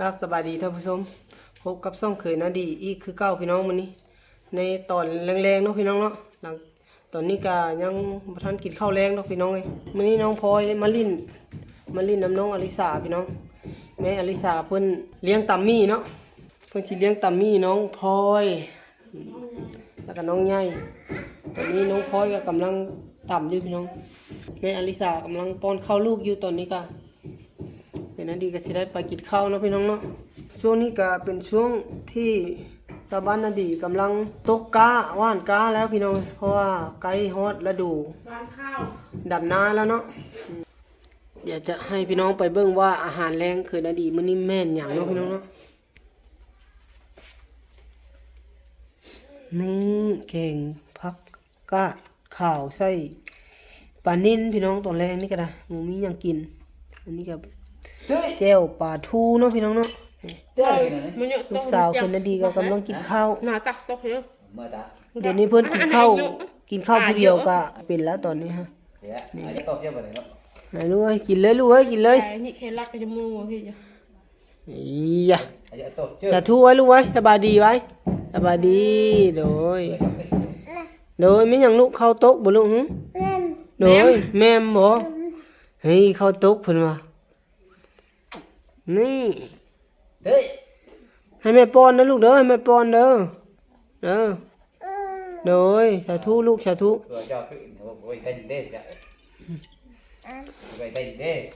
ຄັບ ສະບາຍດີທ່ານຜູ້ຊົມ, ພົບກັບຊ່ອງເຂີຍນາດີອີກຄືເກົ່າພີ່ນ້ອງ. ມື້ນີ້ໃນຕອນແລງໆເນາະພີ່ນ້ອງເນາະ, ຫຼັງ ຕອນນີ້ກະຍັງບໍ່ທັນກິນເຂົ້າແລງດອກພີ່ນ້ອງເອີຍ. ມື້ນີ້ນ້ອງພອຍມາຫຼິ້ນ ມາຫຼິ້ນນຳນ້ອງອາລິສາພີ່ນ້ອງ. ແມ່ອາລິສາເພິ່ນລ້ຽງຕຳໝີ່ເນາະ, ເພິ່ນຊິລ້ຽງຕຳໝີ່ນ້ອງພອຍ ແລ້ວກະນ້ອງໃຫຍ່. ຕອນນີ້ນ້ອງພອຍກະກຳລັງຕຳຢູ່ພີ່ນ້ອງ, ແມ່ອາລິສາກຳລັງປ້ອນເຂົ້າລູກຢູ່. ຕອນນີ້ກະເປັນອັນດີກະຊິໄດ້ໄປກິນເຂົ້າເນາະພີ່ນ້ອງເນາະ. ຊ່ວງນີ້ກະເປັນຊ່ວງທີ່ຊາວບ້ານນາດີກຳລັງຕົກກ້າ ຫວ່ານກ້າແລ້ວພີ່ນ້ອງ, ເພາະວ່າໃກ້ຮອດລະດູ ຫວ່ານເຂົ້າ ດຳນາແລ້ວເນາະ. ດຽວຈະໃຫ້ພີ່ນ້ອງໄປເບິ່ງວ່າອາຫານແລງເຂີຍນາດີມື້ນີ້ແມ່ນຫຍັງເນາະພີ່ນ້ອງເນາະ. ນີ້ແກງຜັກກາດຂາວໃສ່ປານິນພີ່ນ້ອງ. ຕອນແລງນີ້ກະໄດ້ ບໍ່ມີຫຍັງກິນ. ອັນນີ້ກະແຈ່ວປາທູເນາະພີ່ນ້ອງເນາະ. ລູກສາວເຂີຍນາດີກະກຳລັງກິນເຂົ້າ. ດຽວນີ້ເພິ່ນກິນເຂົ້າ ກິນເຂົ້າຜູ້ດຽວກະເປັນແລ້ວຕອນນີ້ຮະ. ໃຫ້ລູກເອີຍ ກິນເລີຍ ລູກເອີຍ ກິນເລີຍ. ສາທຸໄວ້ລູກໄວ້ ສະບາຍດີໄວ້ ສະບາຍດີ. ໂດຍ ໂດຍ. ແມ່ນຫຍັງລູກ ເຂົ້າຕົກບໍ່ລູກ? ໂດຍ ແມ່ນບໍ່? ເຮີ້ຍ ເຂົ້າຕົກເພິ່ນວ່າ. ນີ້ ເຮີ້ຍ ໃຫ້ແມ່ປ້ອນເດີລູກເດີ ໃຫ້ແມ່ປ້ອນເດີ. ເອີ ໂດຍ ສາທຸລູກ ສາທຸ.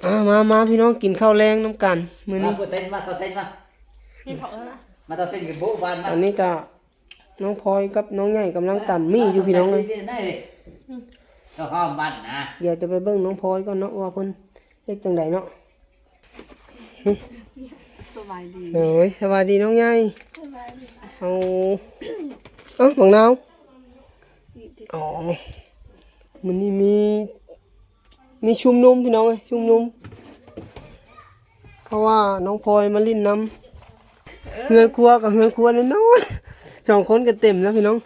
ອ່າ ມາ ມາ ພີ່ນ້ອງ ກິນເຂົ້າແລງນຳກັນມື້ນີ້. ມາ ເຂົ້າເຕັນມາ ເຂົ້າເຕັນມາ. ອັນນີ້ກະນ້ອງພອຍກັບນ້ອງໃຫຍ່ກຳລັງຕຳໝີ່ຢູ່ພີ່ນ້ອງເອີຍ. ດຽວຈະໄປເບິ່ງນ້ອງພອຍກ່ອນເນາະ ວ່າເພິ່ນເຮັດຈັ່ງໃດເນາະ. ສະບາຍດີ ໂດຍ ສະບາຍດີນ້ອງໃຫຍ່. ເອົາ ເອົ້າ ບັກນາວ. ອໍ ມື້ນີ້ມີ ມີຊຸມນຸມພີ່ນ້ອງເອີຍ ຊຸມນຸມ ເພາະວ່ານ້ອງພອຍມາຫຼິ້ນນຳ. ເຮືອນຄົວກະເຮືອນຄົວນ້ອຍໆ ສອງຄົນກະເຕັມແລ້ວພີ່ນ້ອງ.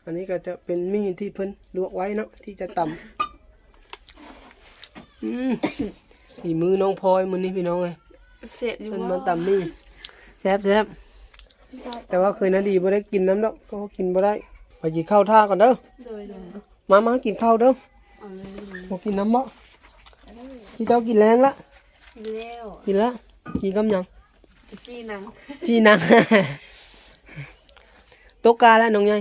ອັນນີ້ກະຈະເປັນໝີ່ທີ່ເພິ່ນລວກໄວ້ເນາະ ທີ່ຈະຕຳ. ອືມ ສີມືນ້ອງພອຍມື້ນີ້ພີ່ນ້ອງເອີຍ. ແຊບຢູ່ ເພິ່ນມາຕຳໝີ່ ແຊບໆ. ແຕ່ວ່າເຂີຍນາດີບໍ່ໄດ້ກິນນຳດອກ ເພາະວ່າກິນບໍ່ໄດ້. ໄປກິນເຂົ້າຖ້າກ່ອນເດີ. ໂດຍ ໂດຍ. ມາ ມາກິນເຂົ້າເດີ. ເອົາເລີຍ ບໍ່ກິນນຳບໍ? ເອົາເລີຍ. ທີ່ເຈົ້າກິນແລງລະ? ກິນແລ້ວ ກິນລະ. ກິນກັບຫຍັງ? ຈີ່ໜັງ ຈີ່ໜັງ. ຕົກກ້າລະນ້ອງໃຫຍ່?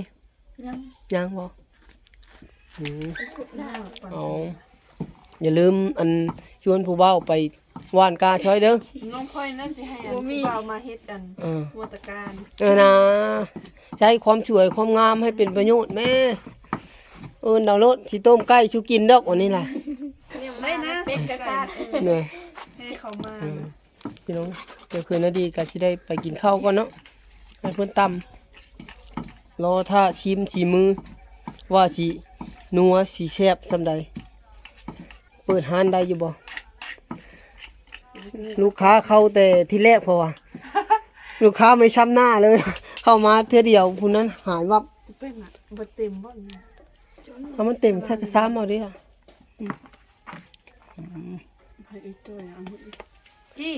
ຍັງ ຍັງບໍ? ອືມ ເອົາ ຢ່າລືມ ອັນ ຊວນຜູ້ບ່າວໄປຫວ່ານກ້າຊ່ອຍເດີ. ນ້ອງພອຍນະ ຊິໃຫ້ອັນ ຜູ້ບ່າວມາເຮັດອັນ ເອີ ຫົວຕະການ. ເອີນາ ໃຊ້ຄວາມສວຍຄວາມງາມໃຫ້ເປັນປະໂຫຍດແມ້. ເອີ້ນເອົາໂລດ ຊິຕົ້ມໄກ່ສູ່ກິນດອກ ອັນນີ້ລະ. ເປັນກະຊາດ ເອີ ໃຫ້ເຂົາມາ. ພີ່ນ້ອງ ດຽວຄືນນາດີກະຊິໄດ້ໄປກິນເຂົ້າກ່ອນເນາະ. ໃຫ້ເພິ່ນຕຳ ລໍຖ້າຊິມສີມື ວ່າຊິນົວ ຊິແຊບສ່ຳໃດ. ເປີດຮ້ານໄດ້ຢູ່ບໍ່? ລູກຄ້າເຂົ້າແຕ່ທີແລກ ເພາະວ່າລູກຄ້າໄມ່ຊ້ຳໜ້າເລີຍ ເຂົ້າມາເທື່ອດຽວຜູ້ນັ້ນຫາຍວັບ. ເປັນນະ ບໍ່ເຕັມບໍ່? ເອົາມັນເຕັມໃສ່ກະຊາມເອົາເດ້. ອືມ ໃຫ້ອີກຕົວ ເອົາອີກ. ຈີ່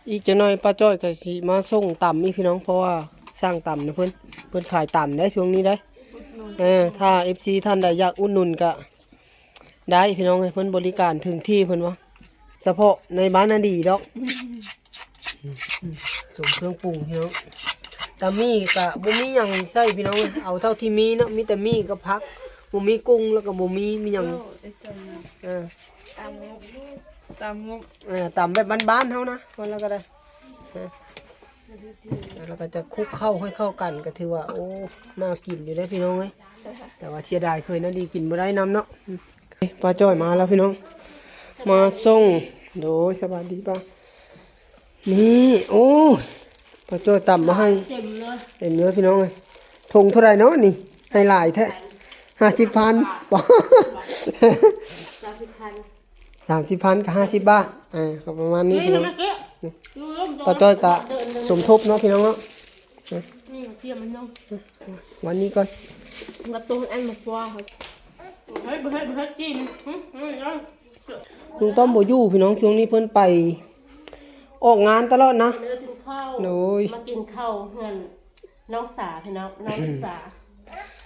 ອີກຈັກໜ່ອຍປ້າຈ້ອຍກະຊິມາສົ່ງຕຳອີກພີ່ນ້ອງ ເພາະວ່າສັ່ງຕຳນຳເພິ່ນ ເພິ່ນຂາຍຕຳໄດ໋ຊ່ວງນີ້ໄດ໋. ອຸດໜູນ ເອີ ຖ້າເອັຟຊີທ່ານໃດຢາກອຸດໜູນກະໄດ້ພີ່ນ້ອງເອີຍ ເພິ່ນບໍລິການເຖິງທີ່ເພິ່ນວ່າ ສະເພາະໃນບ້ານນາດີດອກ. ອືມ ສົມເຄື່ອງປຸງພີ່ນ້ອງ. ຕຳໝີ່ກະບໍ່ມີຫຍັງໃສ່ພີ່ນ້ອງ ເອົາເທົ່າທີ່ມີເນາະ ມີແຕ່ໝີ່ກັບຜັກ ບໍ່ມີກຸ້ງ ແລ້ວກະບໍ່ມີ ມີຫຍັງ ເອີ ຕຳ ຕຳ ເອີ ຕຳແບບບ້ານໆເຮົານະ ວ່າແລ້ວກະໄດ້. ແລ້ວກະຈະຄຸກເຂົ້າໃຫ້ເຂົ້າກັນ ກະຖືວ່າ ໂອ້ ໜ້າກິນຢູ່ເດ້ພີ່ນ້ອງເອີຍ. ແຕ່ວ່າເສຍດາຍເຂີຍນາດີກິນບໍ່ໄດ້ນຳເນາະ. ອືມ ປ້າຈ້ອຍມາແລ້ວພີ່ນ້ອງ ມາສົ່ງ. ໂດຍ ສະບາຍດີປ້າ. ນີ້ ໂອ້ ປ້າຈ້ອຍຕຳມາໃຫ້ ເຕັມເລີຍ ເຕັມເລີຍພີ່ນ້ອງເອີຍ. ຖົງເທົ່າໃດເນາະນີ້ ໃຫ້ຫຼາຍແທ້? ຫ້າສິບພັນ ສາມສິບພັນ ສາມສິບພັນກະຫ້າສິບບາດ. ເອີ ກະປະມານນີ້ພີ່ນ້ອງ. ປ້າຈ້ອຍກະສົມທົບເນາະພີ່ນ້ອງເນາະ. ນີ້ກະທຽມມັນເນາະ ວັນນີ້ກ່ອນ ກະຕຸ້ນອັນໝາກຄວາ. ເຮີ້ຍ ບໍ່ເຮັດ ບໍ່ເຮັດ ຈີ່ມັນ ຫື ເຮີ້ຍ. ລຸງຕ້ອມບໍ່ຢູ່ພີ່ນ້ອງ ຊ່ວງນີ້ເພິ່ນໄປອອກງານຕະຫຼອດນະ. ເດີ ກິນເຂົ້າ ໂດຍ ມາກິນເຂົ້າເຮືອນນ້ອງສາພີ່ນ້ອງ ນ້ອງສາ.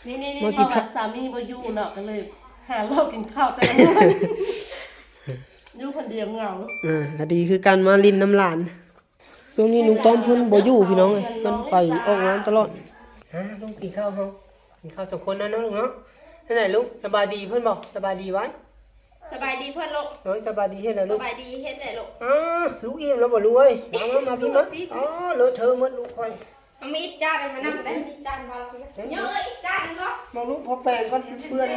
ນີ້ໆໆ ມາກິນເຂົ້າ ເພາະວ່າສາມີບໍ່ຢູ່ເນາະ ກໍເລີຍຫາເລາະກິນເຂົ້າແຕ່ລະມື້ ຢູ່ຄົນດຽວເຫງົາ. ເອີ ກໍດີຄືກັນ ມາຫຼິ້ນນຳຫຼານ. ຊ່ວງນີ້ລຸງຕ້ອມເພິ່ນບໍ່ຢູ່ພີ່ນ້ອງເອີຍ ເພິ່ນໄປອອກງານຕະຫຼອດ. ຫາ ລຸງກິນເຂົ້າເຮົາ ກິນເຂົ້າສອງຄົນນະເນາະລຸງເນາະ. ຈັ່ງໃດລຸງ ສະບາຍດີເພິ່ນບໍ່? ສະບາຍດີໄວ້ ສະບາຍດີເພິ່ນລູກ. ໂດຍ ສະບາຍດີເຮັດແຫຼະລູກ ສະບາຍດີເຮັດແຫຼະລູກ. ອ້າ ລູກອີ່ມແລ້ວບໍ່ລູກເອີຍ? ມາ ມາ ມາ ມາ ມາ. ອໍ ເລີເທີໝົດລູກຂ້ອຍ. ເອົາມີດຈານມານຳເດ້ ມີດຈານວາງ ເອີ ອີກຈານໜຶ່ງເນາະ. ມາລູກ ຂໍແປງກ່ອນ ມັນເປື້ອນ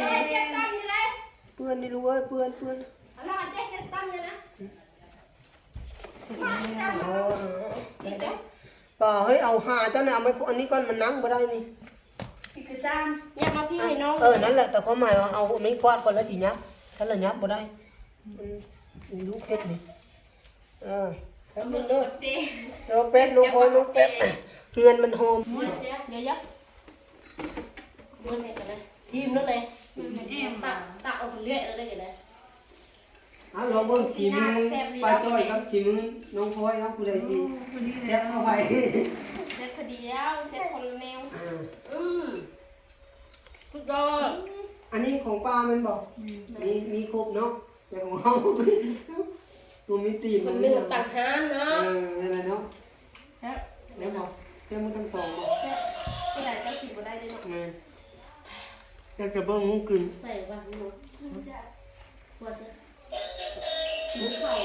ເປື້ອນນີ້ລູກເອີຍ ເປື້ອນ ເປື້ອນ. ເອົາລະ ເຈັບເຮັດຕຳນີ້ນະ. ປາເຮີຍ ເອົາຫາເຈົ້ານະ ເອົາໄມ້ ອັນນີ້ກ່ອນ ມັນນັ່ງບໍ່ໄດ້ນີ້. ນີ້ຄືຈານ ຫຍັບມາພີ້ໃຫ້ນ້ອງ. ເອີ ນັ້ນແຫຼະ ແຕ່ຄວາມໝາຍວ່າເອົາໄມ້ກວາດກ່ອນແລ້ວຊິຫຍັບ ຖ້າລະຫຍັບບໍ່ໄດ້. ອືມ ລູກເຮັດນີ້. ເອີ ແປັບໜຶ່ງເດີ ເອົາແປັບ ນ້ອງພອຍ ນ້ອງແປັບ ເຮືອນມັນຫອມ. ດຽວໆ ເບິ່ງໃຫ້ກັນນະ ຈິ້ມໂລດເລີຍ ຈິ້ມ ຕັກ ຕັກເອົາເລື້ອຍເລີຍກໍໄດ້. ເອົາ ລອງເບິ່ງສີມືປ້າຈ້ອຍກັບສີມືນ້ອງພອຍເນາະ ຜູ້ໃດຊິແຊບກວ່າໃຜ. ແຊບຜູ້ດຽວ ແຊບຄົນລະແນວ. ອືມ ສຸດຍອດ. ອັນນີ້ຂອງປ້າແມ່ນບໍ່? ອືມ ມີ ມີຄົບເນາະ ແຕ່ຂອງເຮົາບໍ່ມີຕີນ ເພິ່ນເລືອກຕ່າງຫາກເນາະ. ເອີ ນັ້ນແຫຼະເນາະ. ແຊບ ແຊບບໍ່? ແຊບໝົດທັງສອງບໍ່? ແຊບ ຜູ້ໃດກໍກິນບໍ່ໄດ້ເດ້ເນາະ. ແມ່ນ ແຕ່ຈະເບິ່ງໝູ່ກິນ ໃສ່ຫວັນເນາະ. ວ່າຈະ ວ່າຈະກິນເຂົ້າ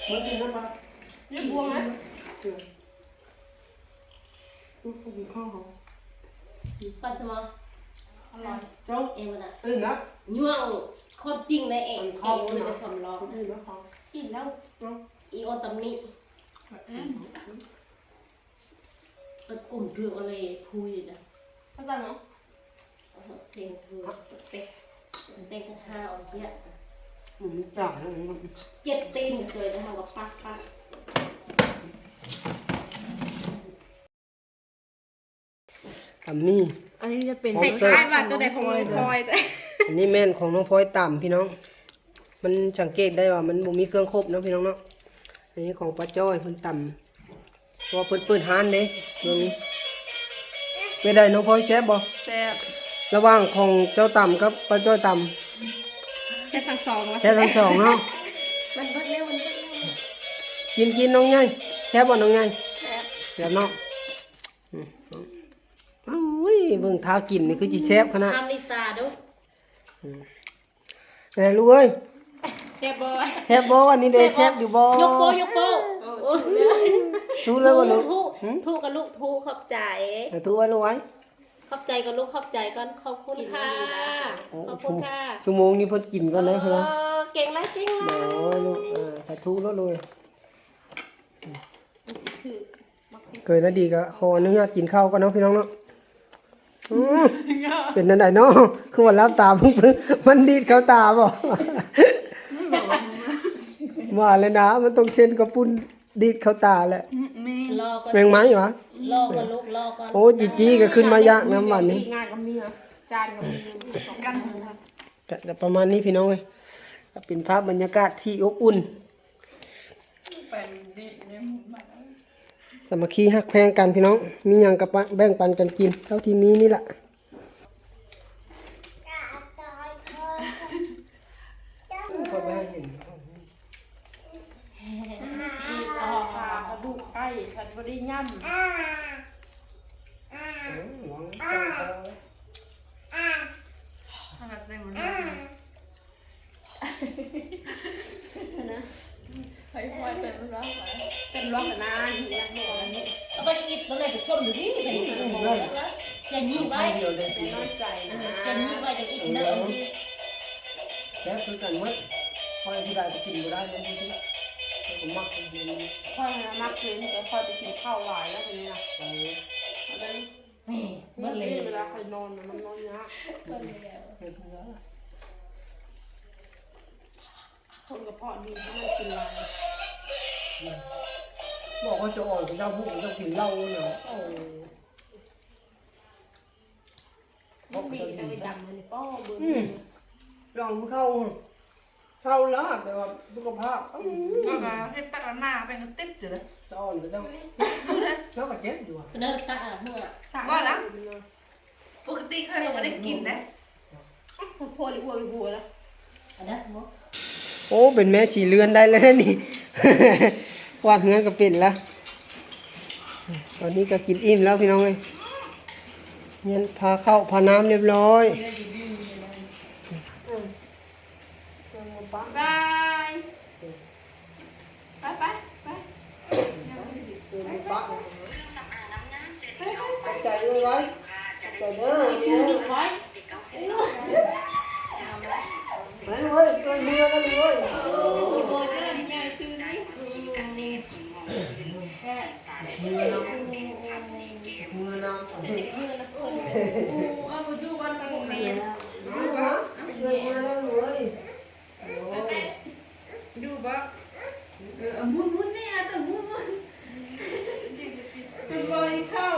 ມາກິນນຳກັນ ນີ້ບວງນະ. ອືມ ກິນເຂົ້າ ປັດສະມອງ ອະລ່ອຍ ເຈົ້າ ເອງນະ ເອີນະ ຍ່ວງຄວາມຈິງໃນເອງ ເອີນແຕ່ຄວາມຫຼອກ ເອີນະ ກິນແລ້ວ ເຈົ້າ ອີໂອຕຳນິ ເອີນ ເອີ ກຸມຖືກອະເລພຸຍນະ ເຂົ້າໃຈເນາະ. ເອີ ເສັງຄືເປັນ ເປັນກະທາອອກເຍອະ ມັນຈາກແລ້ວ ເຈັບຕີນເຄີຍແລ້ວເຮົາກໍປັກ ປັກ. ຕຳນີ້ ອັນນີ້ຈະເປັນ ຄ້າຍໆວ່າໂຕໃດຂອງນ້ອງພອຍ. ອັນນີ້ແມ່ນຂອງນ້ອງພອຍຕຳພີ່ນ້ອງ ມັນສັງເກດໄດ້ວ່າມັນບໍ່ມີເຄື່ອງຄົບເນາະພີ່ນ້ອງເນາະ. ອັນນີ້ຂອງປ້າຈ້ອຍເພິ່ນຕຳ ເພາະວ່າເພິ່ນເປີດຮ້ານເດ້ ເບິ່ງນີ້. ເປັນໃດນ້ອງພອຍ ແຊບບໍ່? ແຊບ. ລະຫວ່າງຂອງເຈົ້າຕຳກັບປ້າຈ້ອຍຕຳ ແຊບທັງສອງ ແຊບທັງສອງເນາະ. ມັນເບິດແລ້ວ ມັນເບິດແລ້ວ. ກິນ ກິນນ້ອງໃຫຍ່ ແຊບບໍ່ນ້ອງໃຫຍ່? ແຊບ. ແຊບເນາະ. ອືມ ໂອ້ຍ ເບິ່ງທ່າກິນນີ້ຄືຊິແຊບຂະໜາດ ທຳລິຊາດູ. ອືມ ແມ່ລູກເອີຍ ແຊບບໍ່? ແຊບບໍ່? ອັນນີ້ເດ້ ແຊບບໍ່? ແຊບຢູ່ບໍ່? ຍົກໂປ້ ຍົກໂປ້. ໂອ້ ໂອ້ ທຸແລ້ວບໍ່ລູກ? ທຸ ຫື? ທຸກັບລູກ ທຸ ຂອບໃຈ. ເອີ ທຸໄວ້ລູກໄວ້ ຂອບໃຈກ່ອນລູກ ຂອບໃຈກ່ອນ ຂອບຄຸນຄ່ະ. ໂອ້ ຂອບຄຸນຄ່ະ. ຊົ່ວໂມງນີ້ເພິ່ນກິນກ່ອນເດ້ເພິ່ນວ່າ. ເອີ ເກັ່ງຫຼາຍ ເກັ່ງຫຼາຍ. ໂອ້ຍລູກ ເອີ ສາທຸໂລດລູກ. ມັນຊິຖືກ ເກີຍນາດີກໍຂໍອະນຸຍາດກິນເຂົ້າກ່ອນເນາະ ພີ່ນ້ອງເນາະ. ອືມ ເປັນແນວໃດເນາະ ຄືວ່າຫຼັບຕາເພິ່ງໆ ມັນດີດເຂົ້າຕາບໍ່? ວ່າແລ້ວນະ ມັນຕ້ອງເຊັ່ນກັບປຸ້ນດີດເຂົ້າຕາແຫຼະ. ອືມ ແມ່ນ. ແມງໄມ້ຫວາ? ລໍກ່ອນລູກ ລໍກ່ອນ. ໂອ້ ຈີຈີກໍຂຶ້ນມາຢາກນຳບັດນີ້. ງານກໍມີ ຈານກໍມີ ກັນ ກະປະມານນີ້ພີ່ນ້ອງເອີຍ ກະເປັນພາບບັນຍາກາດທີ່ອົບອຸ່ນ ສາມັກຄີຮັກແພງກັນພີ່ນ້ອງ ມີຫຍັງກະປະ ແບ່ງປັນກັນກິນເທົ່າທີ່ມີນີ້ລະ. ອີກ ເອົາຂາກະດູກໄກ່ ຄັນບໍ່ໄດ້ຫຍ້ຳ. ຂະໜາດໃນມັນ ນະ ໄປ ໄປ ເປັນລອກ ເປັນລອກນະ ເອົາໄປອີກ ຕອນໃດໄປຊົມຢູ່ນີ້ ຈະຍິງໄວ້ ນ້ອຍໃຈນະ ຈະຍິງໄວ້ ຈະອີກເດີ ແຊບຄືກັນໝົດ ຂ້ອຍຊິໄດ້ໄປກິນບໍ່ໄດ້ນຳ ຂ້ອຍມັກກິນ ຂ້ອຍນະມັກກິນ ແຕ່ຂ້ອຍໄປກິນເຂົ້າຫຼາຍແລ້ວ ເອີ ເບິດແລ້ວ ເວລາຂ້ອຍນອນນະ ມັນນອນຍາກ ເບິດແລ້ວ ຄົນກະເພາະດີ ມັນກິນຫຼາຍ ບອກວ່າຈະອ່ອນ ເຈົ້າຜູ້ເຈົ້າກິນເຫຼົ້ານະ ເອີ. ມັນມີແຕ່ດຳອັນນີ້ ປ້ອເບິ່ງ ອືມ ລອງເຂົ້າ ເຖົ້າແລ້ວ ແຕ່ວ່າສຸຂະພາບ ອືມ ວ່າເຮັດຕັດໜ້າໄປກໍຕິດຢູ່ເດ້ ຕອນກໍເຈົ້າ ເຈົ້າກໍເຈັບຢູ່ ເດີຕາເມື່ອ ວ່າລະ ປົກກະຕິຂ້ອຍກໍບໍ່ໄດ້ກິນເດ້ ໂອ້ ເປັນແມ່ສີເຮືອນໄດ້ແລ້ວນີ້ ກວາດເຮືອນກໍເປັນລະ ຕອນນີ້ກໍກິນອີ່ມແລ້ວພີ່ນ້ອງເອີຍ ແມ່ນພາເຂົ້າພານ້ຳຮຽບຮ້ອຍ ບາຍ ໄປ ໄປ ໄປ ຂອບໃຈໄວໆ ຂອບໃຈເດີ ໄປເວີຍ ເອີ ເມືອແລ້ວເວີຍ ເອີ ເມືອນຳ ເມືອນຳ ເອີ ເມືອນຳ ເອີ ເມືອແລ້ວເວີຍ. ໄປໆ ຢູ່ບໍ່? ເອີ ໝູນໆ ນີ້ອະ ເຕີໝູນໆ ເພິ່ນບໍ່ໃຫ້ເຂົ້າ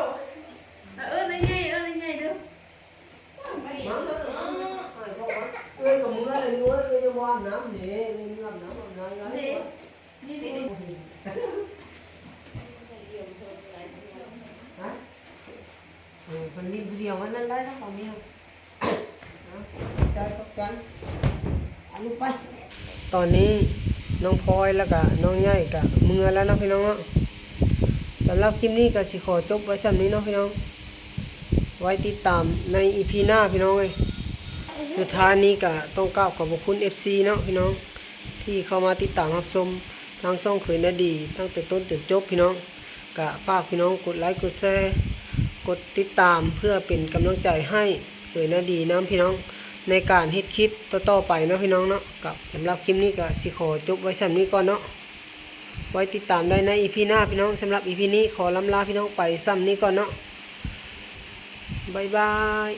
ເອີ້ນໃຫຍ່ໆ ເອີ້ນໃຫຍ່ໆ ເດີ ມາ ມາ ມາ ເອື້ອຍກໍເມືອແລ້ວ ເອື້ອຍ ເອື້ອຍຍັງບໍ່ອາບນ້ຳເດ້ ເອື້ອຍຍັງອາບນ້ຳ ອາບນ້ຳ ນີ້ ນີ້ ນີ້ ຮະ ເອີ ເພິ່ນຫຼິ້ນຜູ້ດຽວ ອັນນັ້ນໄດ້ແລ້ວ ຂອງແມວ. ຕອນນີ້ນ້ອງພອຍ ແລ້ວກະນ້ອງໃຫຍ່ກະເມືອແລ້ວເນາະພີ່ນ້ອງເນາະ ສຳລັບຄລິບນີ້ກະຊິຂໍຈົບໄວ້ຊ່ຳນີ້ເນາະພີ່ນ້ອງ ໄວ້ຕິດຕາມໃນອີພີໜ້າພີ່ນ້ອງເອີຍ ສຸດທ້າຍນີ້ກະຕ້ອງກາບຂອບພະຄຸນເອັຟຊີເນາະພີ່ນ້ອງ ທີ່ເຂົ້າມາຕິດຕາມຮັບຊົມທາງຊ່ອງເຂີຍນາດີ ຕັ້ງແຕ່ຕົ້ນຈົນຈົບພີ່ນ້ອງ ກະຝາກພີ່ນ້ອງກົດໄລກົດແຊ ກົດຕິດຕາມ ເພື່ອເປັນກຳລັງໃຈໃຫ້ເຂີຍນາດີນຳພີ່ນ້ອງ ໃນການເຮັດຄລິບຕໍ່ໆໄປເນາະພີ່ນ້ອງເນາະ ກະສຳລັບຄລິບນີ້ກະຊິຂໍຈົບໄວ້ຊ່ຳນີ້ກ່ອນເນາະ ໄວ້ຕິດຕາມໄດ້ໃນອີພີໜ້າພີ່ນ້ອງ ສຳລັບອີພີນີ້ຂໍລ່ຳລາພີ່ນ້ອງໄປຊ່ຳນີ້ກ່ອນເນາະ ບາຍບາຍ.